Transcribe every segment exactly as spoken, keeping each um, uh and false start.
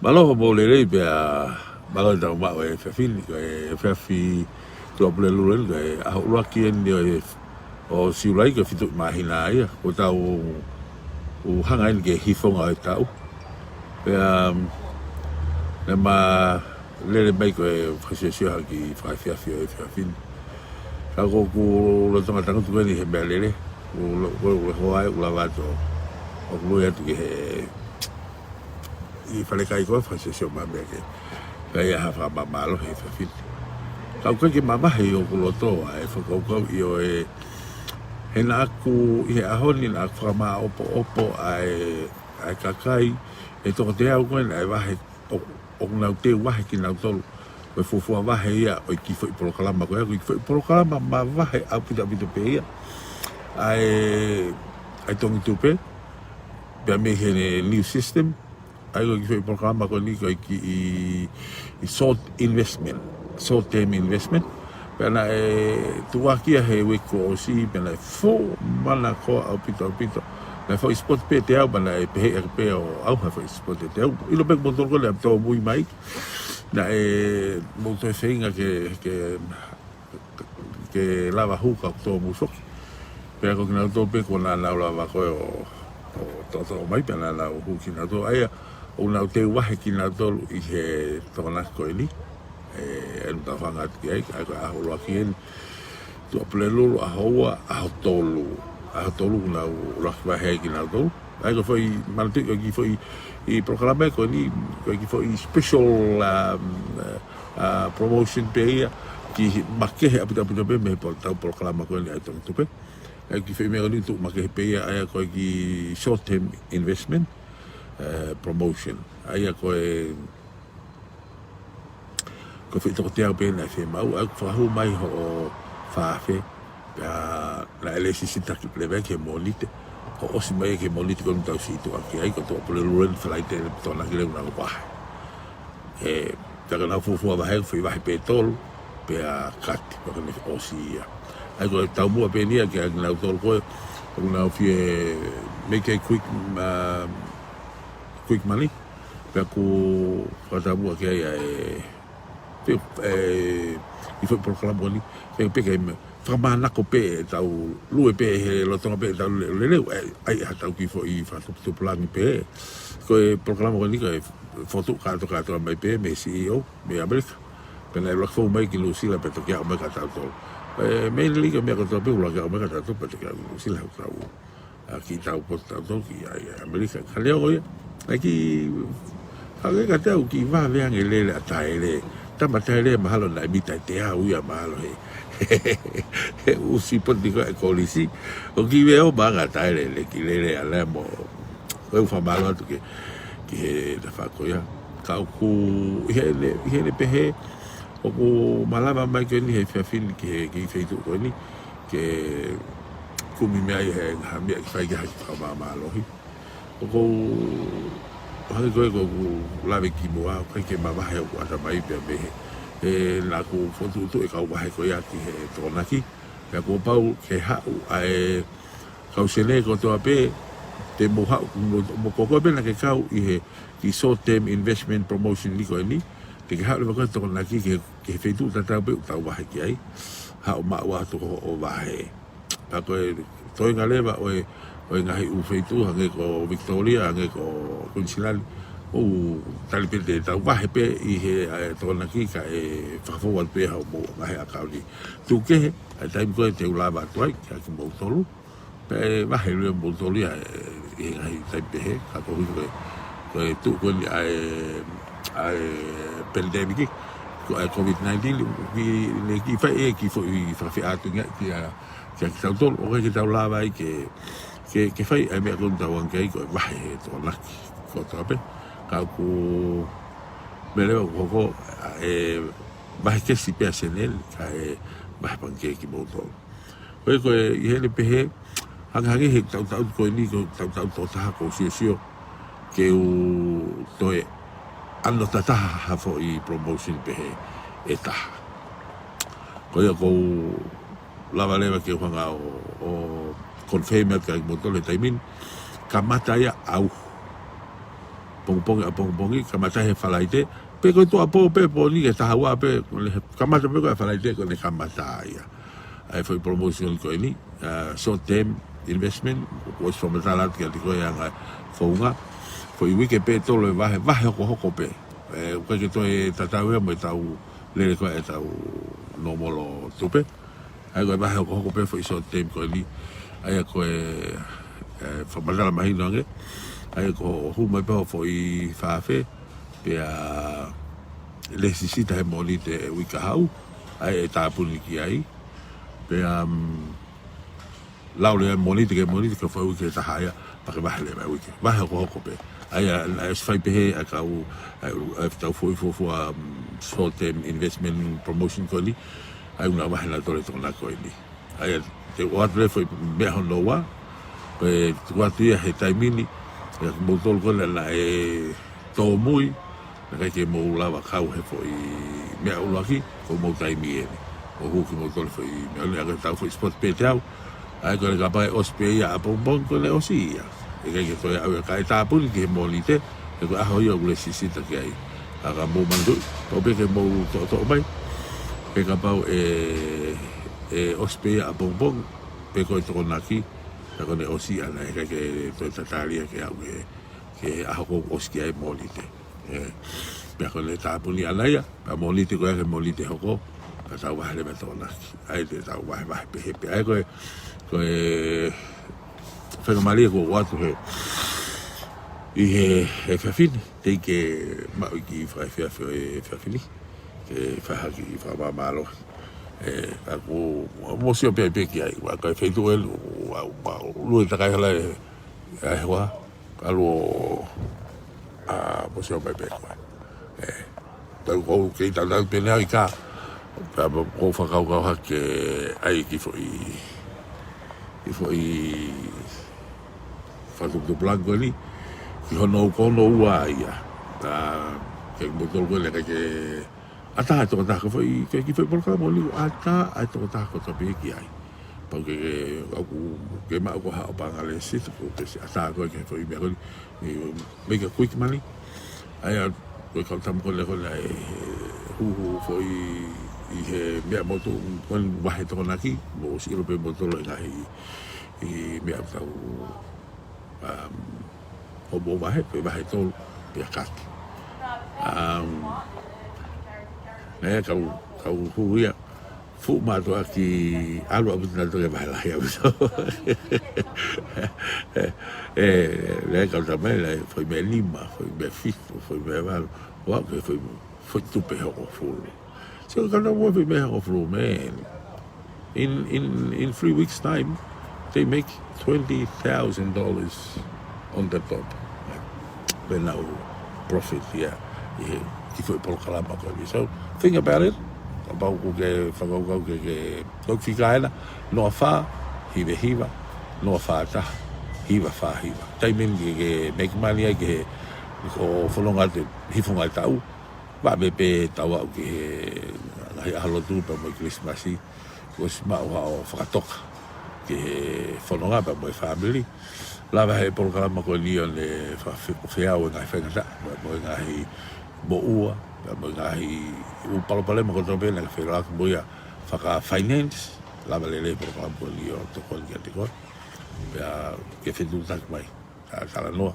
Mālō hoʻomou lelei pea mālō e tau maʻu e efiafi ni, ko e efiafi Tuʻapulelulu eni, ko e ʻaho ʻuluaki eni ʻo e, ʻo Siulai, ko e fitu māhina ia, ko ʻetau ʻū hanga eni ki he hifonga ʻo e taʻu. Pea, um, naʻá ma lele mai ko e fakasiosio ha kiʻi fakaefiafi ʻo e efiafi ni. Ka ko ʻeku lolotonga tangutu ko eni he meʻalele, ʻoku lo-, ʻoku lo-, hoa e ʻoku lava atu ʻo, ʻo ʻalu atu ki he ʻi falekai ko e fakasiosio mai meʻa ke fai ha fakamālō he efiafi ni. Ka ʻoku ʻikai ke mavahe ʻi hoku loto ʻa e fakakaukau ʻi ʻo e, he naʻá ku ʻi he ʻaho ni naʻá ku fakamāʻopoʻopo ʻa e, ʻa e kakai ʻe toko teau ko ē naʻe vahe, ʻo, ʻoku nau teu vahe kinautolu. Ko e fuofua vahe ia ʻo e kiʻi foʻi polokalama ko ia, ko e kiʻi foʻi polokalama mavahe ʻaupito ʻaupito pē ia. ʻA e, ʻa e Tongi Tupe, pea mei he new system, ʻa ia ko e kiʻi foʻi polokalama ko eni ko e kiʻi, ʻi short investment, short term investment. Pea naʻe tuʻuaki ia he uike kuo ʻosi, pea naʻe fuʻu manakoa ʻaupito ʻaupito. Naʻe foʻi spot pē ʻe teau, pea naʻe pehē ʻaki pē ʻo ʻauha foʻi spot ʻe teau. ʻIlo pē kimoutolu ko ē naʻe tōmui mai, naʻe mou toe feinga ke, ke ke lava hū ka ʻoku tōmui foki. Pea ko kinautolu pē kuo nau lava ko ē ʻo, ʻo toʻotoʻo mai pea nau hū kinautolu. ʻA ia, ʻoku nau teu vahe kinautolu ʻi he Tokonaki ko eni. ʻE, ʻe nau tau hanga atu ki ai, ʻa ia ko e ʻaho ʻuluaki eni. Tuʻapulelulu, ʻaho ua, ʻaho tolu. ʻAho tolu ʻoku nau ʻuluaki vahe ai kinautolu. ʻA ia ko e foʻi, manatuʻi ko e kiʻi foʻi, ʻi polokalama ko eni, ko e kiʻi foʻi special, um, uh, promotion pē ia, kiʻi makehe ʻaupito ʻaupito pē mei he pol-, ʻetau polokalama ko eni ʻa e Tongi Tupe. ʻA ia kiʻi foʻi meʻa ko eni tuʻu makehe pē ia, ʻa ia ko e kiʻi short term investment, uh, promotion. ʻA ia ko e, ko e foʻi toko teau pē naʻe fiemaʻu, ʻa ia ʻoku fakahū mai hoʻo fā afe, pea naʻe lēsisitaki pē leva ia ki he Mōnite, ʻo ʻosi mai ki he Mōnite ko eni ʻoku tau siʻi tuʻuaki ai, ko Tuʻapulelulu eni, Falaite eni, Tokonaki leva ʻoku nau vahe. ʻE, pea ka nau fuofua vahe, foʻi vahe pē ʻe tolu, pea kati, pea ka ne ʻosi ia. ʻA ia ko e taumuʻa pē eni ia kia kinautolu ko ē, ʻoku nau fie make a quick, um, quick money, pea ʻoku fakataumuʻa ki ai ʻa e, pē, ʻe, kiʻi foʻi polokalama ko eni, pē, pē ke me, fakamānako pē ʻetau lue pē he lolotonga pē ʻetau le-, leleu, ʻe, ʻai haʻatau kiʻi foʻi fakatuputupulaki pē. Ko e polokalama ko eni ko e fokotuʻu kātoa kātoa mai pē mei he C E O, mei ʻAmelika. Pea naʻe ʻuluaki fou mai ki Nuʻusila pea toki aʻu mai kia tautolu. ʻE, mei he lelei ko e meʻa kotoa pē ʻuluaki aʻu mai kia tautolu pea toki aʻu ki Nuʻusila ʻo tau ʻa, kiʻi tau potu tautolu ki ai, ʻAmelika. Ka leo ia, ʻa e kiʻi, ʻa e kiʻi katau kiʻi vave ange lele ʻa Taele. Tama Taele mahalo naʻe mita ʻe teau ia mahalo he, he ʻū sipoti ko ē ʻa e kolisi. ʻO kiʻi veo manga Taele le kiʻi lele ʻa lea mo. Ko e ʻoku fakamālō atu ki, ki he tafaʻaki ko ia. Ka ʻoku ʻi heʻene, ʻi heʻene pehē, ʻoku malava mai ko eni he efiafi ni ki he, ki he feituʻu ko eni, ke kumi mei ai he ngaahi meʻa ke fai ki ai ha kiʻi fakamāmālohi. ʻOku ou, hangē ko ē ʻoku ou lave kimuʻa, ʻoku ʻikai ke mavahe hoku ʻatamai pea mei he, he naʻá ku fokotuʻutuʻu e kau vahe ko ia ki he Tokonaki, pea kuo pau ke haʻu ʻa e kau sene kotoa pē, te mou haʻu, mo, mo ko koe pē naʻá ke kau ʻi he kiʻi short term investment promotion ni ko eni, te ke haʻu leva koe Tokonaki ki he, ki he feituʻu tatau pē ʻoku tau vahe ki ai, haʻu maʻu atu hoʻo vahe. Pea ko e toenga leva ʻo e, ʻo e ngaahi ʻū feituʻu, hangē ko Victoria, hangē ko Queensland, ʻoku tali pē te tau vahe pē ʻi he, ʻa e Tokonaki kae fakafou atu pē haʻamou ngaahi ʻakauni. Tuku kehe, ʻa e taimi ko ē te u lava atu ai, kia kimoutolu. Pea ʻe vahe leva moutolu ia, ʻe, ʻi he ngaahi taimi pehē, ka ko e ʻuhi ko e, ko e tuʻu ko eni ʻa e, ʻa e pandemic, ko e COVID nineteen, ki, ne kiʻi fai e kiʻi foʻi fakafeʻātungia kia, kia kitautolu, ʻoku ʻikai ke tau lava ai ke, ke, ke fai ʻa e meʻa ko eni ʻoku tau anga ki ai ko e vahe he Tokonaki kotoa pē. Ka ʻoku meʻa leva ʻoku hoko, ʻe vahe kesi pē ʻa e sene, kae vahe pangikē kimoutolu. Ko e, ko e, ʻi heʻene pehē, hangehangē he taʻutaʻu ko eni, ko e taʻutaʻu tokotaha ʻoku ou siosio ke u toe ʻano tataha ha foʻi promotion pehē ʻe taha. Ko ia ʻoku ou lava leva ke u hanga ʻo, ʻo confirm atu kia kimoutolu he taimi ni, kamata ia ʻaho pongipongi ʻapongipongi, kamata he Falaite, pe ko e tuʻuapō pē pō ni ki he taha ua pē, ko ʻene kamata pē ko e Falaite, ko ʻene kamata ia. ʻA e foʻi promotion ko eni, ʻa, short term investment, kuo ʻosi fakamatala atu kiate koe ʻa e anga e founga. Foʻi uike pē ʻe tolu ʻe vahe, vahe hokohoko pē. ʻE, ʻoku ʻikai ke toe tatau ia mo ʻetau lele ko ē ʻetau normal tupe. ʻA ia ko e vahe hokohoko pē foʻi short term ko eni. ʻA ia ko e, ʻe, fakamatala mahino ange. ʻA ia ko e hū mai pē hoʻo foʻi faafe, pea lēsisita he Mōnite uike kahaʻu, ʻa ia ʻe tāpuni ki ai. Pea, um, lau leva Mōnite ki he Mōnite ki he foʻi uike ʻe taha ia, pea ke vahe leva e uike. Vahe hokohoko pē. ʻA ia, ʻa ia ʻosi fai pehē ʻa e kau, ʻa e, ʻa ʻetau foʻi fuofua, um, short term investment promotion ko eni, ʻa ia ʻoku nau vahe nautolu e tokonaki ko eni. ʻA ia, te u ʻoatu leva e foʻi meʻa hono ua, ko e tuku atu ia he taimi ni, ʻa kimoutolu ko ena naʻe tōmui, naʻe ʻikai ke mou lava kau he foʻi meʻa ʻuluaki, ko hoʻomou taimi eni. ʻO hū kimoutolu he foʻi meʻa ʻuluaki, ʻa ko ʻetau foʻi spot pē te au. ʻA ia ko e kapau ʻe ʻosi pē ia ʻapongipongi ko ʻene ʻosi ia. ʻE ʻikai ke toe ʻalu ia kae tāpuni ki he Mōnite, he ko e ʻaho ia ʻoku lēsisita ki ai. Ka ka mou manatuʻi, pau pē ke mou toʻotoʻo mai. He kapau ʻe, ʻe ʻosi pē ia ʻapongipongi, pe ko e tokonaki, ka ko ʻene ʻosi ia naʻe ʻikai ke toe tatali ia ke aʻu ki he, ki he ʻaho kuo ʻosi ki ai e Mōnite. ʻE, pea ko ʻene tāpuni ʻana ia, pea Mōnite ko ia ki he Mōnite hoko, pea tau vahe leva e tokonaki. ʻA ia te tau vahevahe pehē pē. ʻA ia ko e, ko e faingamālie kuo u ʻoatu he, ʻi he, he efiafi ni, teʻeki ke maʻu e kiʻi fakaefiafi ʻo e efiafi ni, ke fai ha kiʻi fakamālō. ʻE, ka ʻoku ou mou sio pē pē ki ai, ʻa ko e feituʻu eni, ʻoku ou, ʻoku ou lue takai hala e, ʻa e hoa, ka ʻoku ou, ʻa, mou sio mai pē ko ē. ʻE, tau kou kei tautau pē ʻi he ʻaho ni ka, pea ʻoku ou fakakaukau hake ai ki he foʻi, ki he foʻi fakatuputupu langa ko eni, ki hono, ko hono ua ia. ʻA, ke mou tolu ko ē naʻe ʻikai ke ʻatā e tokotaha ko e foʻi, ki he, ki he foʻi polokalama ko eni, ʻatā e tokotaha kotoa pē ki ai. Pau ke, ke, ʻoku ke maʻu ko haʻo paʻanga lēsisita, ko e ʻosi ʻatā koe ki he foʻi meʻa ko eni, ʻe, make a quick money. ʻA ia, ko e kau tama ko ē ko ē naʻe hū, hū foʻi ʻi he meʻa motu, ko eni vahe tokonaki, mou ʻosi ʻilo pē moutolu e ngaahi, ʻi he meʻa ʻoku tau, um, hoʻomou vahe, pe vahe tolu, pea kati. Um, naʻe kau, kau hū ia, fuʻu mātuʻaki ʻalu ʻaupito nautolu ki he vahe lahi ʻaupito. ʻE, naʻe kau tama ia, naʻe foʻi meʻa nima, foʻi meʻa fitu, foʻi meʻa valu, ʻo aʻu ki he foʻi, foʻi tupe hongofulu. So, ka nau ua foʻi meʻa hongofulu, man. In, in, in three weeks' time, they make twenty thousand dollars on the top. Pea nau profit ia, ʻi he, ʻi he foʻi polokalama ko eni. So, think about it. Kapau ʻoku ke fakakaukau ke, ke, ko e fika ena, noa fā, hiva hiva, noa fā taha, hiva fā hiva. Taimi eni ke, ke make money ai ki he, ko e fononga atu, hifo ngaahi taʻu, vaʻa pē pea tau aʻu ki he ngaahi ʻaho lotu pea mo e Kilisimasi, kuo ʻosi maʻu haʻo fakatoka ki he fononga pea mo e fāmili. Lava he polokalama ko eni ʻo ne fa-, fe-, feau e ngaahi faingataʻa, pea mo e ngaahi moʻua, pea mo e ngaahi ʻū palopalema kotoa pē naʻa ke feilauaki mo ia faka-finance, lava lelei e polokalama ko eni ʻo tokoni kiate koe. Pea ke fetuʻutaki mai, ʻa, talanoa.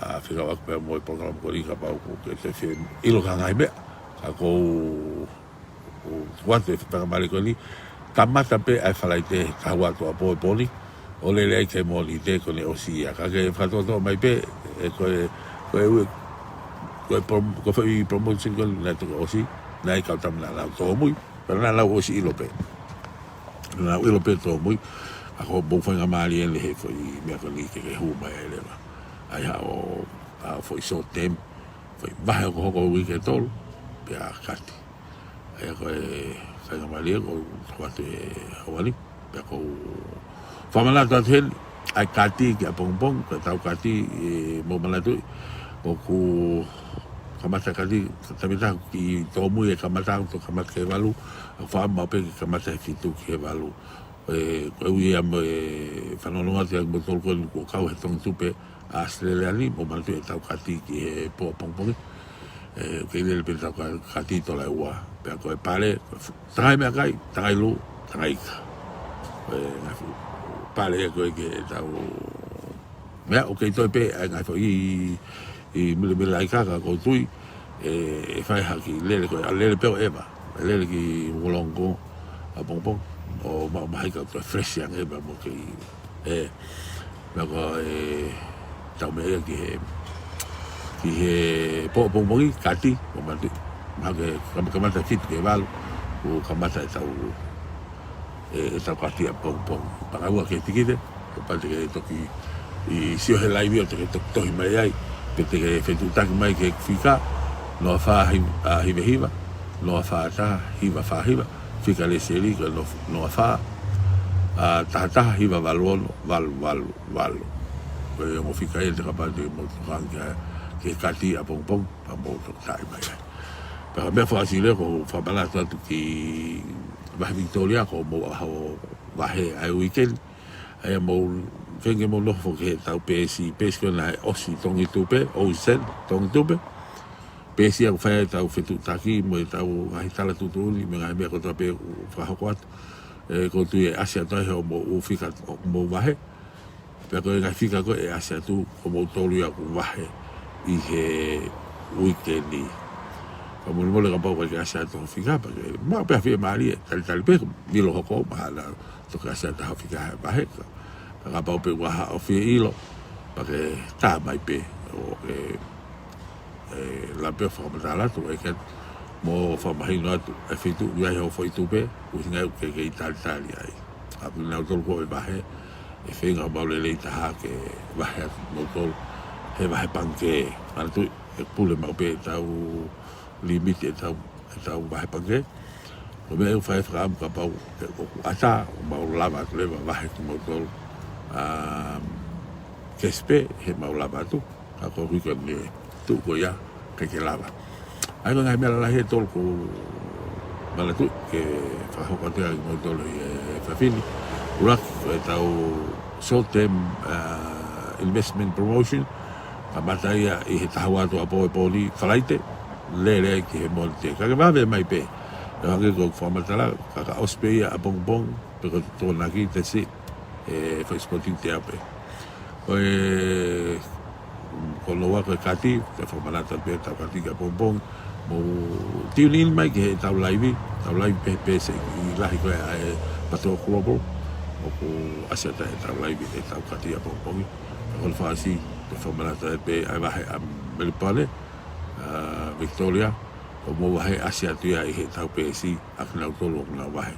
ʻA, fekauʻaki pea mo e polokalama ko eni kapau ʻoku ke toe fie ʻilo ki ha ngaahi meʻa. Ka ʻoku ou, ʻoku ou tuku atu e faingamālie ko eni. Kamata pē ʻa e Falaite taha ua tuʻuapō e pō ni, ʻo lele ai ki he Mōnite ko ʻene ʻosi ia. Ka ke fakatoʻotoʻo mai pē, ʻe ko e, ko e ue, ko e prom-, ko e foʻi promotion ko eni naʻe toki ʻosi, naʻe ʻi ai e kau tama naʻa nau tōmui, pea naʻa nau ʻosi ʻilo pē. Naʻa nau ʻilo pē tōmui, ʻa ko e mou faingamālie eni he foʻi meʻa ko eni ke ke hū mai ai leva. ʻA ia ʻo, ʻa, foʻi short term, foʻi vahe hokohoko uike ʻe tolu, pea kati. ʻA ia ko e faingamālie ko ē ʻoku ou tuku atu he houa ni, pea ʻoku ou fakamanatu atu heni, ʻa e kati ki ʻapongipongi, ko ʻetau kati, ʻe, mou manatuʻi, ʻoku kamata kati, taimi ʻe taha ʻoku kiʻi tōmui e kamata, ʻoku kamata ki he valu, ʻoku faʻa maʻu pē ke kamata he fitu ki he valu. ʻE, ko e ui ia mo e fanongonongo atu ia mo tolu ko eni kuo kau he Tongi Tupe, ʻAositelēlia ni, mou manatuʻi ʻetau kati ki he pō ʻapongipongi. ʻE, ʻoku kei lele pē ʻetau ka-, kati tola ʻe ua. Pea ko e pale, tangai meʻakai, tangai lū, tangai ika. Ko e ngaahi fuʻu pale ia ko ē ki heʻetau meʻa, ʻoku kei toe pē ʻa e ngaahi foʻi ʻi, ʻi milemile ʻa e ika, ka ʻoku ou tui ʻe, ʻe fai ha kiʻi lele ko ē, ʻa lele pē ʻo ʻeva, lele ki Wollongong ʻapongipongi, ʻo ma-, mahalo ka toe fresh ange pea mo kei, ē, meʻa ko ē, tau meʻa ia ki he, ki he pō ʻapongipongi, kati, ʻo matu, mahalo ke kam-, kamata fitu ki he valu, ʻo kamata ʻetau, ē, ʻetau kati ʻapongipongi. Pea ka ua ke tikite, kapau te ke toki ʻi sio he laivi ʻo te ke toki tohi mai ai, pe te ke fetuʻutaki mai ki he fika, noa fā hi-, ʻa, hiva hiva, noa fā taha, hiva fā hiva, fika Lesieli ko e no-, noa fā, ʻa, taha taha, hiva valu ono, valu valu valu. Ko e ongo fika ia te kapau te mou tokanga ki he, ki he kati ʻapongipongi, pea mou toki taaʻi mai ai. Pea meʻa fakaʻosi leva ʻoku ou fakamanatu atu ki Vahe Victoria, ko hoʻomou ʻaho vahe ʻa e weekend. ʻA ia mou, feinga ke mou nofo ki heʻetau peesi, peesi ko ē naʻe ʻosi Tongitupe, ʻOusen Tongitupe. Peesi ia ʻoku fai ai ʻetau fetuʻutaki mo ʻetau ngaahi tala tuʻutuʻuni, mo e ngaahi meʻa kotoa pē ʻoku fakahoko atu. ʻE, ʻoku ou tui ʻe ʻasi atu ai hoʻomou fika ʻoku mou vahe. Pea ko e ngaahi fika ko ē ʻe ʻasi atu, ko moutolu ia ʻoku vahe ʻi he weekend ni. Fakamolemole kapau ʻoku ʻikai ke ʻasi atu hoʻo fika, pea ke maʻu pē ha fiemālie, talitali pē, ʻilo hoko, mahalo toki ʻasi atu hoʻo fika he vahe. Ka, ka kapau pē ʻoku ʻi ai haʻo fie ʻilo, pea ke tā mai pē, ʻo ke, ʻe, lava pē ʻo fakamatala atu, ʻe ke mo fakamahino atu, ʻe fitu, ʻi ai hoʻo foʻi tupe, ʻuhinga ia ʻoku ke kei talitali ai. ʻA kinautolu ko ē ʻe vahe, ʻe feinga mau lelei taha ke vahe atu moutolu he vahe pangikē. Manatuʻi, ʻe pule maʻu pē ʻetau limit ʻetau, ʻetau vahe pangikē. Ko e meʻa ʻoku fai fakaʻamu kapau ʻe ʻoku ʻatā, ʻoku mau lava atu leva vahe kimoutolu, um, cash pē, he mau lava atu. Ka ko e hui ko eni tuʻu ko ia, ʻikai ke lava. ʻA ia ko e ngaahi meʻa lalahi ʻe tolu ʻoku ou manatuʻi ke fakahoko atu ia kimoutolu ʻi he efiafi ni. ʻUluaki, ko ʻetau short term, uh, investment promotion. Kamata ia ʻi he taha ua atu ʻapō ʻo e pō ni, Falaite, lele ai ki he Mōnite. Ka ke vave mai pē. ʻE hangē ko e fakamatala, ka ka ʻosi pē ia ʻapongipongi, pe ko e Tokonaki, that's it. ʻE fai spotting te ape. Ko e, ko hono ua ko e kati, te u fakamanatu pē ʻetau kati ki ʻapongipongi. Mou tune in mai ki heʻetau laivi, ʻetau laivi pē, pē se ʻi lahi ko ē ʻa e Patoa Global. ʻOku ʻasi atu ʻetau laivi ʻetau kati ʻapongipongi. Ka ko hono fakaʻosi, te u fakamanatu pē ʻa e vahe ʻa Melipone, ʻa Victoria, ʻoku mou vahe ʻasi atu ia ʻi heʻetau peesi ʻa kinautolu ʻoku nau vahe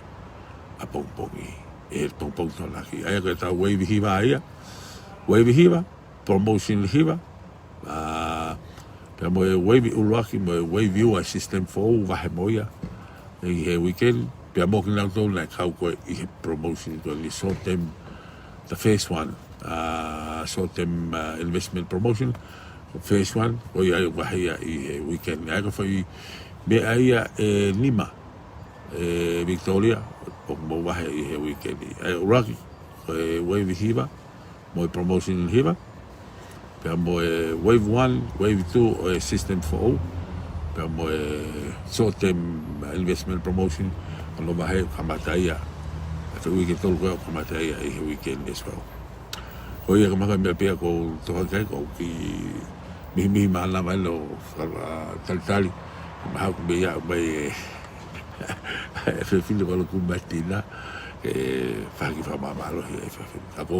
ʻapongipongi, ʻi he pongipongi Tokonaki. ʻA ia ko ʻetau wave hiva ia, wave hiva, promotion hiva, ʻa, pea mo e wave ʻuluaki, mo e wave ua system foʻou vahe mo ia, ʻi he weekend, pea mo kinautolu naʻe kau ko ē ʻi he promotion ko eni short term, the first one, ʻa, short term, ʻa, investment promotion, first one, ko ia ʻoku vahe ia ʻi he weekend. ʻA ia ko e foʻi meʻa ia ʻe nima, ʻe Victoria, ʻoku mou vahe ʻi he weekend ni. ʻA ia ʻuluaki, ko e wave hiva, mo e promotion hiva, pea mo e wave one, wave two ʻo e system foʻou, pea mo e short term investment promotion, ko hono vahe kamata ia, ʻa e uike ʻe tolu ko ē ʻoku kamata ia ʻi he weekend as well. Ko ia ka maka meʻa pē ia ʻoku ou tokanga ki ai, ʻoku ou kiʻi mihimihi mai ʻanai mai ʻo faka-, talitali, mahalo ʻoku meʻa ia mai ʻe, ʻe fefine walo ku matina, ʻe fai ha kiʻi fakamālohi ʻe fefine. Ka ʻoku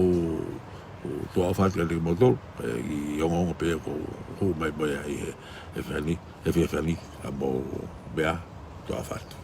ou tuʻa ʻofa atu kiate kimoutolu, ʻe, ʻi he ongoongo pē ʻoku ou hū mai mo ia ʻi he, he efiafi ni, he efiafi ni, ka mou meʻa, tuʻa ʻofa atu.